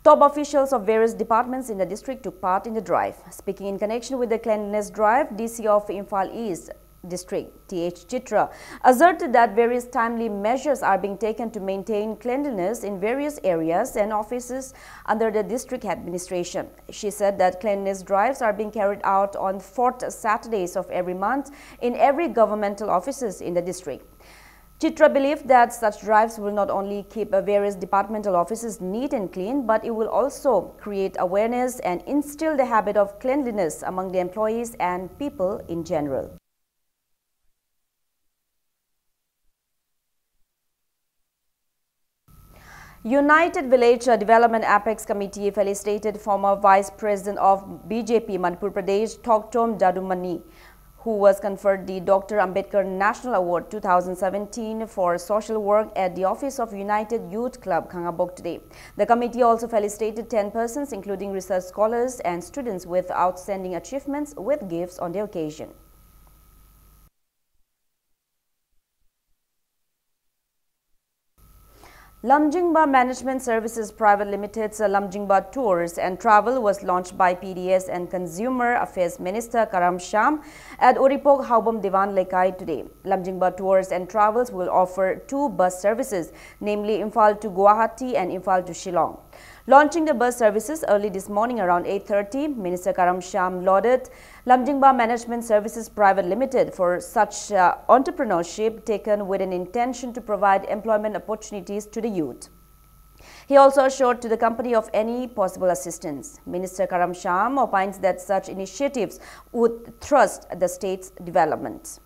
Top officials of various departments in the district took part in the drive. Speaking in connection with the cleanliness drive, D C of Imphal East, District, T H Chitra, asserted that various timely measures are being taken to maintain cleanliness in various areas and offices under the district administration. She said that cleanliness drives are being carried out on fourth Saturdays of every month in every governmental offices in the district. Chitra believed that such drives will not only keep, uh, various departmental offices neat and clean, but it will also create awareness and instill the habit of cleanliness among the employees and people in general. United Village Development Apex Committee felicitated former Vice President of B J P Manipur Pradesh, Thoktom Jadumani, who was conferred the Doctor Ambedkar National Award two thousand seventeen for social work at the office of United Youth Club, Khangabok today. The committee also felicitated ten persons, including research scholars and students with outstanding achievements, with gifts on the occasion. Lamjingba Management Services Private Limited's Lamjingba Tours and Travel was launched by P D S and Consumer Affairs Minister Karam Shyam at Uripok Haobam Diwan Lekai today. Lamjingba Tours and Travels will offer two bus services, namely Imphal to Guwahati and Imphal to Shillong. Launching the bus services early this morning around eight thirty, Minister Karam Shyam lauded Lamjingba Management Services Private Limited for such, uh, entrepreneurship taken with an intention to provide employment opportunities to the youth. He also assured to the company of any possible assistance. Minister Karam Shyam opines that such initiatives would thrust the state's development.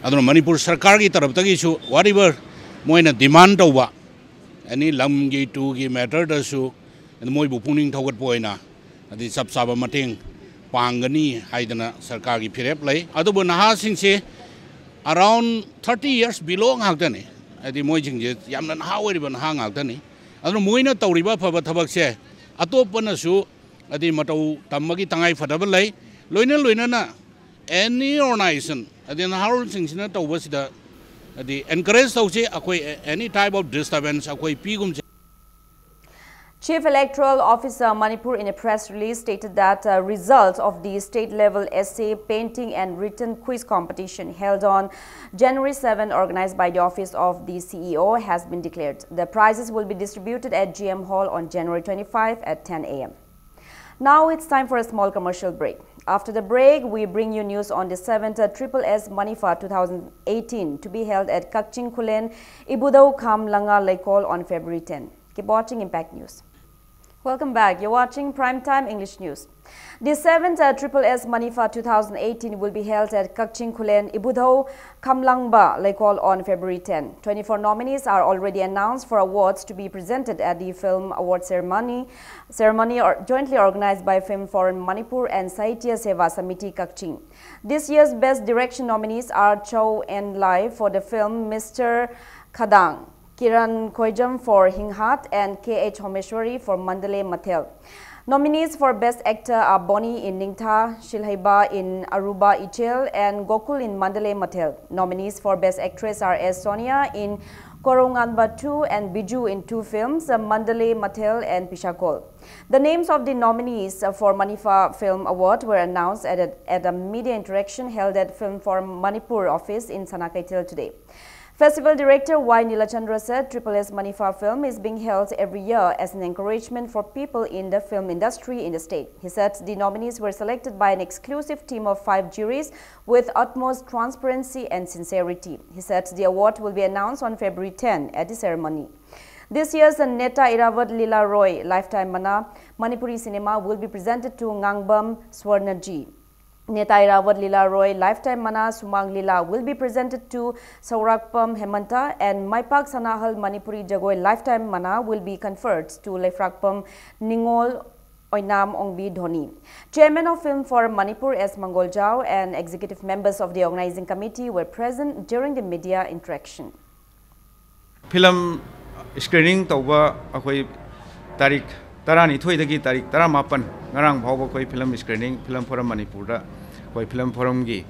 ꯑꯗꯨꯅ ꯃꯅꯤꯄꯨꯔ ꯁꯔꯀꯥꯔꯒꯤ ꯇꯔꯞꯇꯒꯤꯁꯨ whatever ꯃꯣꯏꯅ demand ꯇꯧꯕ, any ꯂꯝꯒꯤ ꯇꯨꯒꯤ matter ꯗꯁꯨ ꯃꯣꯏꯕꯨ ꯄꯨꯛꯅꯤꯡ ꯊꯧꯒꯠꯄ ꯑꯣꯏꯅ ꯍꯥꯏꯗꯤ ꯆꯞ ꯆꯥꯕ ꯃꯇꯦꯡ ꯄꯥꯡꯒꯅꯤ ꯍꯥꯏꯗꯅ ꯁꯔꯀꯥꯔꯒꯤ ꯐꯤꯔꯦꯞ ꯂꯩ꯫ ꯑꯗꯨꯕꯨ ꯅꯍꯥꯁꯤꯡꯁꯦ around thirty years below ꯉꯥꯛꯇꯅꯤ꯫ ꯍꯥꯏꯗꯤ ꯃꯣꯏꯁꯤꯡꯁꯦ ꯌꯥꯝꯅ ꯅꯍꯥ ꯑꯣꯏꯔꯤꯕ ꯅꯍꯥ ꯉꯥꯛꯇꯅꯤ꯫ ꯑꯗꯨꯅ ꯃꯣꯏꯅ ꯇꯧꯔꯤꯕ ꯑꯐꯕ ꯊꯕꯛꯁꯦ ꯑꯇꯣꯞꯄꯅꯁꯨ ꯍꯥꯏꯗꯤ ꯃꯇꯧ ꯇꯝꯕꯒꯤ ꯇꯉꯥꯏ ꯐꯗꯕ ꯂꯩ꯫ ꯂꯣꯏꯅ ꯂꯣꯏꯅꯅ any organization ꯍꯥꯏꯗꯤ ꯅꯍꯥꯔꯣꯜꯁꯤꯡꯁꯤꯅ ꯇꯧꯕꯁꯤꯗ ꯍꯥꯏꯗꯤ encourage ꯇꯧꯁꯤ꯫ ꯑꯩꯈꯣꯏ any type of disturbance ꯑꯩꯈꯣꯏ ꯄꯤꯒꯨꯝꯁꯤ꯫ Chief Electoral Officer Manipur, in a press release, stated that uh, results of the state-level essay, painting and written quiz competition held on January seven, organized by the Office of the C E O, has been declared. The prizes will be distributed at G M Hall on January twenty-five at ten a m. Now it's time for a small commercial break. After the break, we bring you news on the seventh uh, Triple S Manifa two thousand eighteen, to be held at Kakching Khulen Ibudhou Khamlanga Leikol on February ten. Keep watching Impact News. Welcome back. You're watching Primetime English News. The seventh uh, Triple S Manifa two thousand eighteen will be held at Kakching Khulen Ibudhou Khamlangba Leikol on February ten. Twenty-four nominees are already announced for awards to be presented at the Film Award Ceremony, ceremony or, jointly organized by Film Forum Manipur and Sahitya Seva Samiti Kakching. This year's Best Direction nominees are Chou En Lai for the film Mister Khadang, Kiran Koijam for Hinghat, and K H Homeshwari for Mandalay Mathel. Nominees for Best Actor are Bonnie in Ningtha, Shilhaiba in Aruba Ichel, and Gokul in Mandalay Mathel. Nominees for Best Actress are S Sonia in Koronganba two and Biju in two films, uh, Mandalay Mathel and Pishakol. The names of the nominees uh, for Manifa Film Award were announced at a, at a media interaction held at Film Forum Manipur office in Sanakaithel today. Festival director Y Nilachandra said Triple S Manifa film is being held every year as an encouragement for people in the film industry in the state. He said the nominees were selected by an exclusive team of five juries with utmost transparency and sincerity. He said the award will be announced on February ten at the ceremony. This year's Neta Irawat Lila Roy Lifetime Mana Manipuri cinema will be presented to Ngangbam Swarnaji. Neta Irawat Lila Roy Lifetime Mana Sumang Lila will be presented to Saurakpam Hemanta, and Maipak Sanahal Manipuri Jagoi Lifetime Mana will be conferred to Leifrakpam Ningol Oinam Ongbi Dhoni. Chairman of Film Forum Manipur S Mangoljao and executive members of the organizing committee were present during the media interaction. Film screening ꯇꯧꯕ ꯑꯩꯈꯣꯏ ꯇꯥꯔꯤꯛ ꯇꯔꯥꯅꯤꯊꯣꯏꯗꯒꯤ ꯇꯥꯔꯤꯛ ꯇꯔꯥꯃꯥꯄꯟ, ꯉꯔꯥꯡ ꯐꯥꯎꯕ ꯑꯩꯈꯣꯏ film screening, Film Forum ꯃꯅꯤꯄꯨꯔꯗ ꯑꯩꯈꯣꯏ Film Forumꯒꯤ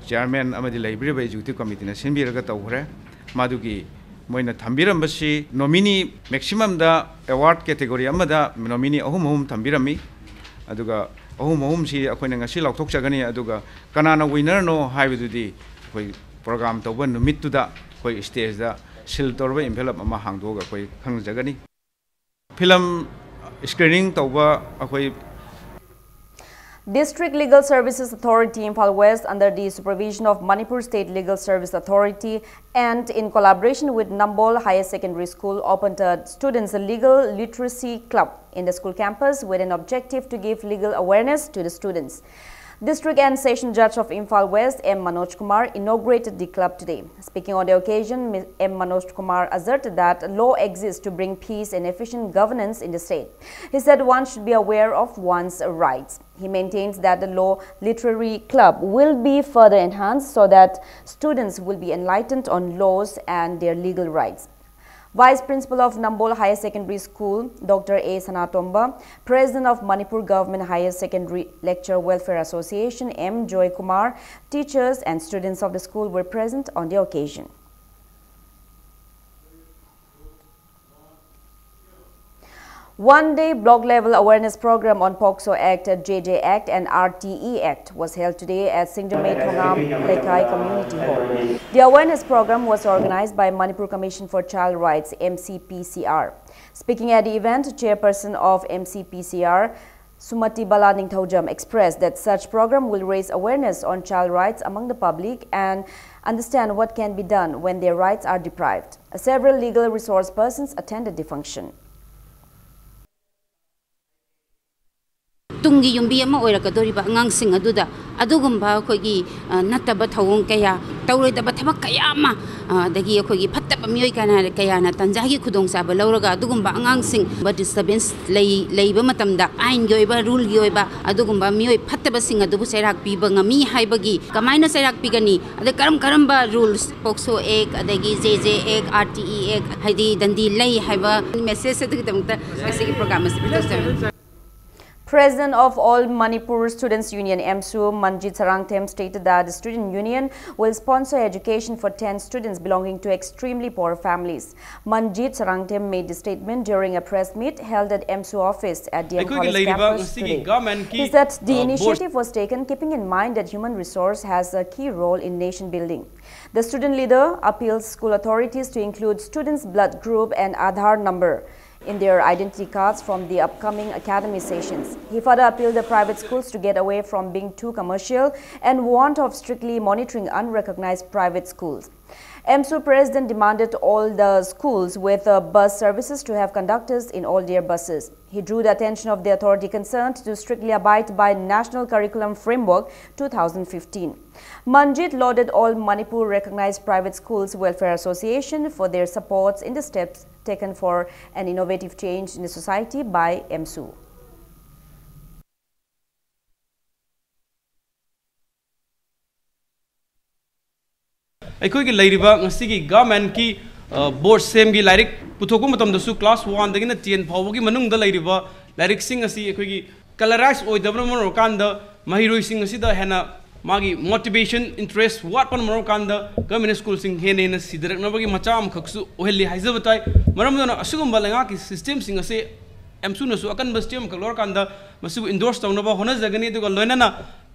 chairman ꯑꯃꯗꯤ ꯂꯩꯕꯤꯔꯤꯕ executive committeeꯅ ꯁꯤꯟꯕꯤꯔꯒ ꯇꯧꯈ꯭ꯔꯦ꯫ ꯃꯗꯨꯒꯤ ꯃꯣꯏꯅ ꯊꯝꯕꯤꯔꯝꯕꯁꯤ nominee maximumꯗ award category ꯑꯃꯗ nominee ꯑꯍꯨꯝ ꯑꯍꯨꯝ ꯊꯝꯕꯤꯔꯝꯃꯤ꯫ ꯑꯗꯨꯒ ꯑꯍꯨꯝ ꯑꯍꯨꯝꯁꯤ ꯑꯩꯈꯣꯏꯅ ꯉꯁꯤ ꯂꯥꯎꯊꯣꯛꯆꯒꯅꯤ꯫ ꯑꯗꯨꯒ ꯀꯅꯥꯅ winnerꯅꯣ ꯍꯥꯏꯕꯗꯨꯗꯤ ꯑꯩꯈꯣꯏ program ꯇꯧꯕ ꯅꯨꯃꯤꯠꯇꯨꯗ ꯑꯩꯈꯣꯏ stageꯗ seal ꯇꯧꯔꯕ envelope ꯑꯃ ꯍꯥꯡꯗꯣꯛꯑꯒ ꯑꯩꯈꯣꯏ ꯈꯪꯖꯒꯅꯤ꯫ Film screening ꯇꯧꯕ ꯑꯩꯈꯣꯏ District Legal Services Authority, Imphal West, under the supervision of Manipur State Legal Service Authority and in collaboration with Nambol Higher Secondary School, opened a Students Legal Literacy Club in the school campus with an objective to give legal awareness to the students. District and Session Judge of Imphal West, M Manoj Kumar, inaugurated the club today. Speaking on the occasion, M Manoj Kumar asserted that law exists to bring peace and efficient governance in the state. He said one should be aware of one's rights. He maintains that the Law Literary Club will be further enhanced so that students will be enlightened on laws and their legal rights. Vice Principal of Nambol Higher Secondary School, Doctor A Sanatomba, President of Manipur Government Higher Secondary Lecturer Welfare Association, M Joy Kumar, teachers and students of the school were present on the occasion. One-day block-level awareness program on POCSO Act, J J Act and R T E Act was held today at Singjamei Thongam Lekai Community Hall. The awareness program was organized by Manipur Commission for Child Rights, M C P C R. Speaking at the event, chairperson of M C P C R, Sumati Bala Ningthaojam, expressed that such program will raise awareness on child rights among the public and understand what can be done when their rights are deprived. Several legal resource persons attended the function. ꯇꯨꯡꯒꯤ ꯌꯨꯝꯕꯤ ꯑꯃ ꯑꯣꯏꯔꯛꯀꯗꯧꯔꯤꯕ ꯑꯉꯥꯡꯁꯤꯡ ꯑꯗꯨꯗ ꯑꯗꯨꯒꯨꯝꯕ ꯑꯩꯈꯣꯏꯒꯤ, ꯑ, ꯅꯠꯇꯕ ꯊꯧꯑꯣꯡ ꯀꯌꯥ, ꯇꯧꯔꯣꯏꯗꯕ ꯊꯕꯛ ꯀꯌꯥ ꯑꯃ, ꯑ, ꯑꯗꯒꯤ ꯑꯩꯈꯣꯏꯒꯤ ꯐꯠꯇꯕ ꯃꯤꯑꯣꯏ ꯀꯅꯥ-, ꯀꯌꯥꯅ ꯇꯥꯟꯖꯥꯒꯤ ꯈꯨꯗꯣꯡꯆꯥꯕ ꯂꯧꯔꯒ ꯑꯗꯨꯒꯨꯝꯕ ꯑꯉꯥꯡꯁꯤꯡ disturbance ꯂꯩ-, ꯂꯩꯕ ꯃꯇꯝꯗ ꯑꯥꯏꯟꯒꯤ ꯑꯣꯏꯕ, ꯔꯨꯜꯒꯤ ꯑꯣꯏꯕ ꯑꯗꯨꯒꯨꯝꯕ ꯃꯤꯑꯣꯏ ꯐꯠꯇꯕꯁꯤꯡ ꯑꯗꯨꯕꯨ ꯆꯩꯔꯥꯛ ꯄꯤꯕ ꯉꯝꯃꯤ ꯍꯥꯏꯕꯒꯤ, ꯀꯃꯥꯏꯅ ꯆꯩꯔꯥꯛ ꯄꯤꯒꯅꯤ, ꯑꯗꯩ ꯀꯔꯝ ꯀꯔꯝꯕ rules, POCSO Act, ꯑꯗꯒꯤ J J Act, R T E Act, ꯍꯥꯏꯗꯤ ꯗꯟꯗꯤ ꯂꯩ ꯍꯥꯏꯕ message ꯑꯗꯨꯒꯤꯗꯃꯛꯇ ꯉꯁꯤꯒꯤ program ꯑꯁꯤ ꯄꯤꯊꯣꯛꯆꯕꯅꯤ꯫ President of All Manipur Students Union, AMSU, Manjit Sarangthem, stated that the student union will sponsor education for ten students belonging to extremely poor families. Manjit Sarangthem made the statement during a press meet held at AMSU office at D M College campus today. He said the initiative was taken keeping in mind that human resource has a key role in nation building. The student leader appeals school authorities to include students' blood group and Aadhaar number in their identity cards from the upcoming academic sessions. He further appealed the private schools to get away from being too commercial and warned of strictly monitoring unrecognized private schools. AMSU president demanded all the schools with uh, bus services to have conductors in all their buses. He drew the attention of the authority concerned to strictly abide by National Curriculum Framework two thousand fifteen. Manjit lauded All Manipur Recognized Private Schools Welfare Association for their supports in the steps taken for an innovative change in the society by AMSU. ꯑꯩꯈꯣꯏꯒꯤ ꯂꯩꯔꯤꯕ ꯉꯁꯤꯒꯤ ꯒꯚꯔꯟꯃꯦꯟꯠꯀꯤ ꯕꯣꯔꯗ ꯁꯦꯝꯒꯤ ꯂꯥꯏꯔꯤꯛ ꯄꯨꯊꯣꯛꯄ ꯃꯇꯝꯗꯁꯨ class one ꯗꯒꯤꯅ ten ꯐꯥꯎꯕꯒꯤ ꯃꯅꯨꯡꯗ ꯂꯩꯔꯤꯕ ꯂꯥꯏꯔꯤꯛꯁꯤꯡ ꯑꯁꯤ ꯑꯩꯈꯣꯏꯒꯤ colorized ꯑꯣꯏꯗꯕꯅ ꯃꯔꯝ ꯑꯣꯏꯔꯀꯥꯟꯗ ꯃꯍꯩꯔꯣꯏꯁꯤꯡ ꯑꯁꯤꯗ ꯍꯦꯟꯅ ꯃꯥꯒꯤ motivation, interest ꯋꯥꯠꯄꯅ ꯃꯔꯝ ꯑꯣꯏꯔꯀꯥꯟꯗ government schoolꯁꯤꯡ ꯍꯦꯟꯅ ꯍꯦꯟꯅ ꯁꯤꯊꯔꯛꯅꯕꯒꯤ ꯃꯆꯥꯛ ꯑꯃꯈꯛꯁꯨ ꯑꯣꯏꯍꯜꯂꯤ ꯍꯥꯏꯖꯕ ꯇꯥꯏ꯫ ꯃꯔꯝ ꯑꯗꯨꯅ ꯑꯁꯤꯒꯨꯝꯕ ꯂꯩꯉꯥꯛꯀꯤ systemꯁꯤꯡ ꯑꯁꯤ AMSUꯅꯁꯨ ꯑꯀꯟꯕ step ꯑꯃꯈꯛ ꯂꯧꯔꯀꯥꯟꯗ ꯃꯁꯤꯕꯨ endorse ꯇꯧꯅꯕ ꯍꯣꯠꯅꯖꯒꯅꯤ꯫ ꯑꯗꯨꯒ ꯂꯣꯏꯅꯅ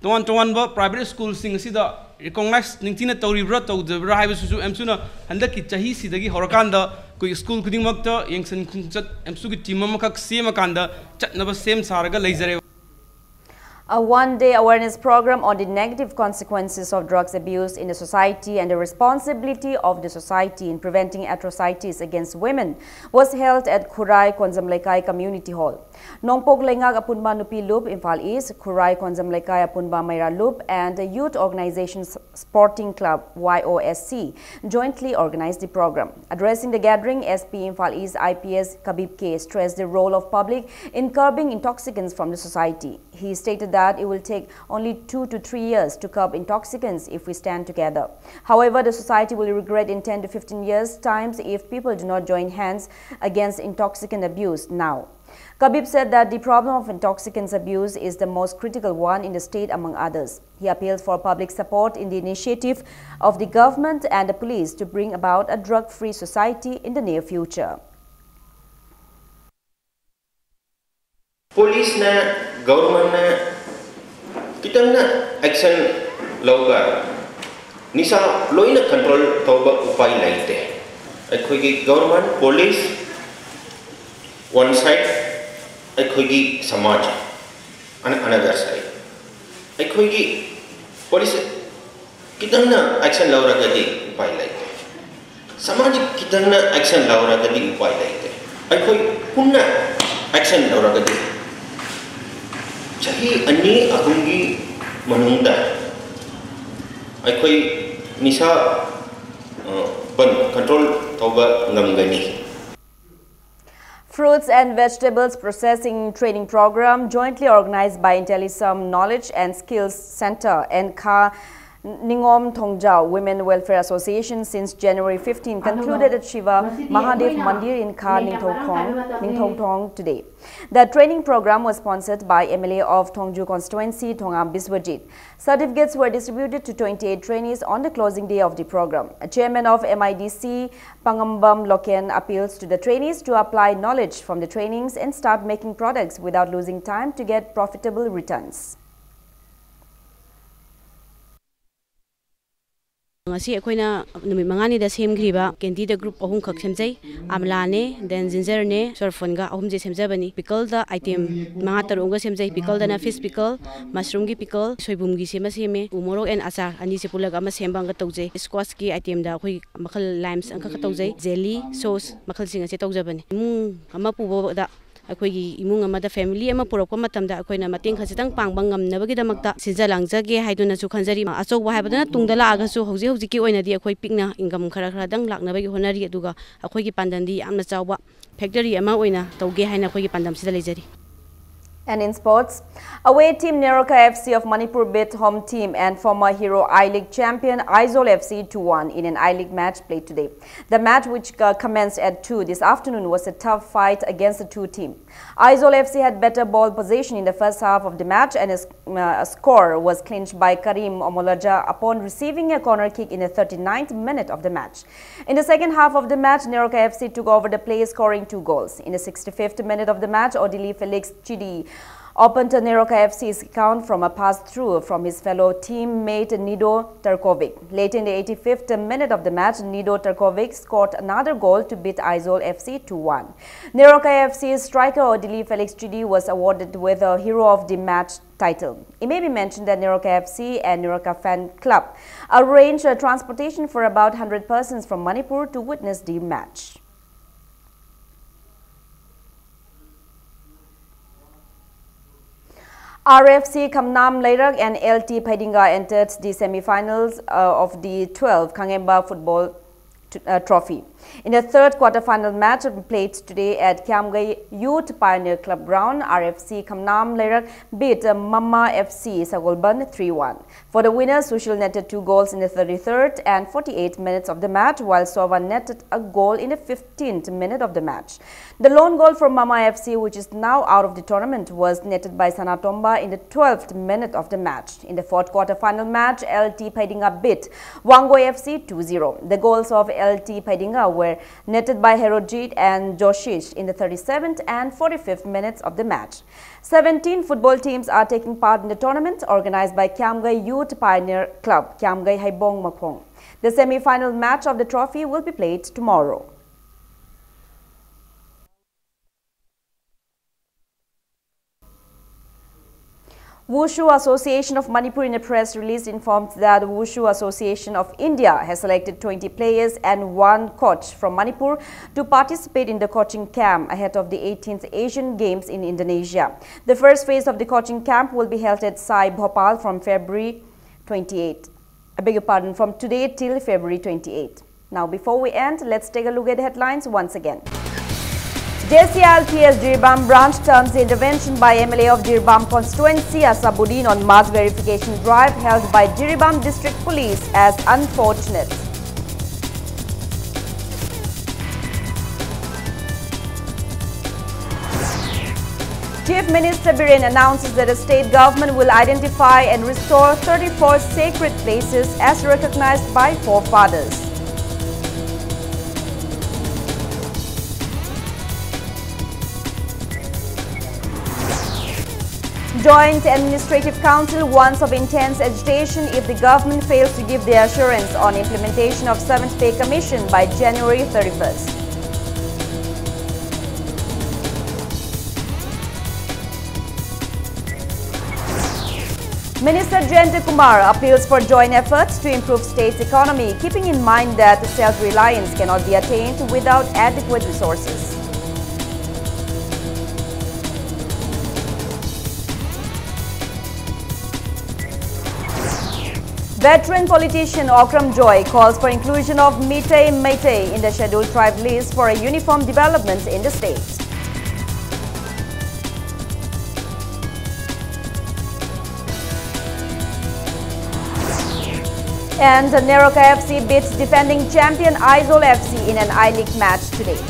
ꯇꯣꯉꯥꯟ ꯇꯣꯉꯥꯟꯕ private schoolꯁꯤꯡ ꯑꯁꯤꯗ recognize ꯅꯤꯡꯊꯤꯅ ꯇꯧꯔꯤꯕ꯭ꯔꯥ ꯇꯧꯗꯕ꯭ꯔꯥ ꯍꯥꯏꯕꯁꯤꯁꯨ AMSUꯅ ꯍꯟꯗꯛꯀꯤ ꯆꯍꯤꯁꯤꯗꯒꯤ ꯍꯧꯔꯀꯥꯟꯗ ꯑꯩꯈꯣꯏ school ꯈꯨꯗꯤꯡꯃꯛꯇ ꯌꯦꯡꯁꯤꯟ ꯈꯣꯡꯆꯠ AMSUꯒꯤ team ꯑꯃꯈꯛ ꯁꯦꯝꯃꯀꯥꯟꯗ ꯆꯠꯅꯕ ꯁꯦꯝ ꯁꯥꯔꯒ ꯂꯩꯖꯔꯦ꯫ A one-day awareness program on the negative consequences of drugs abuse in the society and the responsibility of the society in preventing atrocities against women was held at Khurai Konjam Leikai Community Hall. Nongpok Leingak Apunba Nupi Lup, Imphal East, Khurai Konjam Leikai Apunba Meira Lup, and the Youth Organization Sporting Club, Y O S C, jointly organized the program. Addressing the gathering, S P Imphal East I P S Kabib K stressed the role of public in curbing intoxicants from the society. He stated that it will take only two to three years to curb intoxicants if we stand together. However, the society will regret in ten to fifteen years' times if people do not join hands against intoxicant abuse now. Kabib said that the problem of intoxicants abuse is the most critical one in the state, among others. He appealed for public support in the initiative of the government and the police to bring about a drug-free society in the near future. Police na, government na ꯈꯤꯇꯪꯅ action ꯂꯧꯕ, ꯅꯤꯁꯥ ꯂꯣꯏꯅ control ꯇꯧꯕ ꯎꯄꯥꯏ ꯂꯩꯇꯦ꯫ ꯑꯩꯈꯣꯏꯒꯤ government, police, one side, ꯑꯩꯈꯣꯏꯒꯤ ꯁꯃꯥꯖ, an- another side꯫ ꯑꯩꯈꯣꯏꯒꯤ police ꯈꯤꯇꯪꯅ action ꯂꯧꯔꯒꯗꯤ ꯎꯄꯥꯏ ꯂꯩꯇꯦ꯫ ꯁꯃꯥꯖ ꯈꯤꯇꯪꯅ action ꯂꯧꯔꯒꯗꯤ ꯎꯄꯥꯏ ꯂꯩꯇꯦ꯫ ꯑꯩꯈꯣꯏ ꯄꯨꯟꯅ action ꯂꯧꯔꯒꯗꯤ ꯆꯍꯤ ꯑꯅꯤ ꯑꯍꯨꯝꯒꯤ ꯃꯅꯨꯡꯗ ꯑꯩꯈꯣꯏ ꯅꯤꯁꯥ, ꯑ, ꯕꯟ, control ꯇꯧꯕ ꯉꯝꯒꯅꯤ꯫ Fruits and Vegetables Processing Training Program, jointly organized by Intellisam Knowledge and Skills Center and Kha Ningom Thongjao Women Welfare Association since January fifteen, concluded at Shiva Mahadev Mandir in Kha Ningthoukhong, Ningthoukhong today. The training program was sponsored by M L A of Thongju constituency, Thongam Biswajit. Certificates were distributed to twenty-eight trainees on the closing day of the program. Chairman of M I D C, Pangambam Loken, appeals to the trainees to apply knowledge from the trainings and start making products without losing time to get profitable returns. ꯉꯁꯤ ꯑꯩꯈꯣꯏꯅ ꯅꯨꯃꯤꯠ ꯃꯉꯥꯅꯤꯗ ꯁꯦꯝꯈ꯭ꯔꯤꯕ candyꯗ group ꯑꯍꯨꯝꯈꯛ ꯁꯦꯝꯖꯩ꯫ ꯑꯝꯂꯥꯅꯦ, then gingerꯅꯦ, ꯁꯣꯔꯐꯣꯟꯒ ꯑꯍꯨꯝꯁꯦ ꯁꯦꯝꯖꯕꯅꯤ꯫ Pickleꯗ item ꯃꯉꯥ ꯇꯔꯨꯛ ꯑꯃꯒ ꯁꯦꯝꯖꯩ꯫ Pickleꯗꯅ fish pickle, mushroomꯒꯤ pickle, ꯁꯣꯏꯕꯨꯝꯒꯤ ꯁꯦꯝꯕ ꯁꯦꯝꯃꯦ꯫ ꯎ ꯃꯣꯔꯣꯛ and ꯑꯆꯥꯔ ꯑꯅꯤꯁꯦ ꯄꯨꯜꯂꯒ ꯑꯃ ꯁꯦꯝꯕ ꯑꯃꯒ ꯇꯧꯖꯩ꯫ Squashꯀꯤ itemꯗ ꯑꯩꯈꯣꯏ ꯃꯈꯜ limes ꯑꯃꯈꯛ ꯇꯧꯖꯩ꯫ Jelly, sauce ꯃꯈꯜꯁꯤꯡ ꯑꯁꯦ ꯇꯧꯖꯕꯅꯤ꯫ ꯏꯃꯨꯡ ꯑꯃ ꯄꯨꯕꯗ ꯑꯩꯈꯣꯏꯒꯤ ꯏꯃꯨꯡ ꯑꯃꯗ family ꯑꯃ ꯄꯨꯔꯛꯄ ꯃꯇꯝꯗ ꯑꯩꯈꯣꯏꯅ ꯃꯇꯦꯡ ꯈꯖꯤꯛꯇꯪ ꯄꯥꯡꯕ ꯉꯝꯅꯕꯒꯤꯗꯃꯛꯇ ꯁꯤꯟꯖ ꯂꯥꯡꯖꯒꯦ ꯍꯥꯏꯗꯨꯅꯁꯨ ꯈꯟꯖꯔꯤ꯫ ꯑꯆꯧꯕ ꯍꯥꯏꯕꯗꯨꯅ ꯇꯨꯡꯗ ꯂꯥꯛꯑꯒꯁꯨ ꯍꯧꯖꯤꯛ ꯍꯧꯖꯤꯛꯀꯤ ꯑꯣꯏꯅꯗꯤ ꯑꯩꯈꯣꯏ ꯄꯤꯛꯅ income ꯈꯔ ꯈꯔꯗꯪ ꯂꯥꯛꯅꯕꯒꯤ ꯍꯣꯠꯅꯔꯤ꯫ ꯑꯗꯨꯒ ꯑꯩꯈꯣꯏꯒꯤ ꯄꯥꯟꯗꯝꯗꯤ ꯌꯥꯝꯅ ꯆꯥꯎꯕ factory ꯑꯃ ꯑꯣꯏꯅ ꯇꯧꯒꯦ ꯍꯥꯏꯅ ꯑꯩꯈꯣꯏꯒꯤ ꯄꯥꯟꯗꯝꯁꯤꯗ ꯂꯩꯖꯔꯤ꯫ And in sports, away team Neroka F C of Manipur beat home team and former Hero I-League champion Aizawl F C two one in an I-League match played today. The match, which uh, commenced at two this afternoon, was a tough fight against the two team. Aizawl F C had better ball possession in the first half of the match, and a, s- uh, a score was clinched by Karim Omolaja upon receiving a corner kick in the thirty-ninth minute of the match. In the second half of the match, Neroka F C took over the play, scoring two goals. In the sixty-fifth minute of the match, Odili Felix Chidi opened Neroka F C's account from a pass through from his fellow teammate Nido Turkovic. Late in the eighty-fifth minute of the match, Nido Turkovic scored another goal to beat Aizawl F C two one. Neroka F C's striker Odili Felix Chidi was awarded with a Hero of the Match title. It may be mentioned that Neroka F C and Neroka Fan Club arranged a transportation for about one hundred persons from Manipur to witness the match. R F C Khamnam Leirak and L T Pheidinga entered the semi-finals uh, of the twelfth Khangemba Football t- uh, Trophy. In the third quarter-final match played today at Kiamgai Youth Pioneer Club ground, R F C Khamnam Leirak beat uh, Mama F C Sagolband three one. For the winners, Sushil netted two goals in the thirty-third and forty-eighth minutes of the match, while Sova netted a goal in the fifteenth minute of the match. The lone goal from Mama F C, which is now out of the tournament, was netted by Sanatomba in the twelfth minute of the match. In the fourth quarter-final match, L T Pheidinga beat Wangoi F C two zero. The goals of L T Pheidinga were netted by Herojit and Joshish in the thirty-seventh and forty-fifth minutes of the match. Seventeen football teams are taking part in the tournament organized by Kiamgai Youth Pioneer Club, Kiamgai Haibong Makhong. The semi-final match of the trophy will be played tomorrow. Wushu Association of Manipur, in a press release, informed that Wushu Association of India has selected twenty players and one coach from Manipur to participate in the coaching camp ahead of the eighteenth Asian Games in Indonesia. The first phase of the coaching camp will be held at Sai Bhopal from February twenty-eight. I beg your pardon, from today till February twenty-eight. Now, before we end, let's take a look at the headlines once again. J C I L P S Jiribam branch terms the intervention by M L A of Jiribam constituency Asabuddin on mass verification drive held by Jiribam District Police as unfortunate. Chief Minister Biren announces that the state government will identify and restore thirty-four sacred places as recognized by forefathers. Joint Administrative Council warns of intense agitation if the government fails to give the assurance on implementation of Seventh Pay Commission by January thirty-first. Minister Jayanta Kumar appeals for joint efforts to improve state's economy, keeping in mind that self-reliance cannot be attained without adequate resources. Veteran politician Okram Joy calls for inclusion of Meitei Meitei in the Scheduled Tribe list for a uniform development in the state. And Neroka F C beats defending champion Aizawl F C in an I-League match today.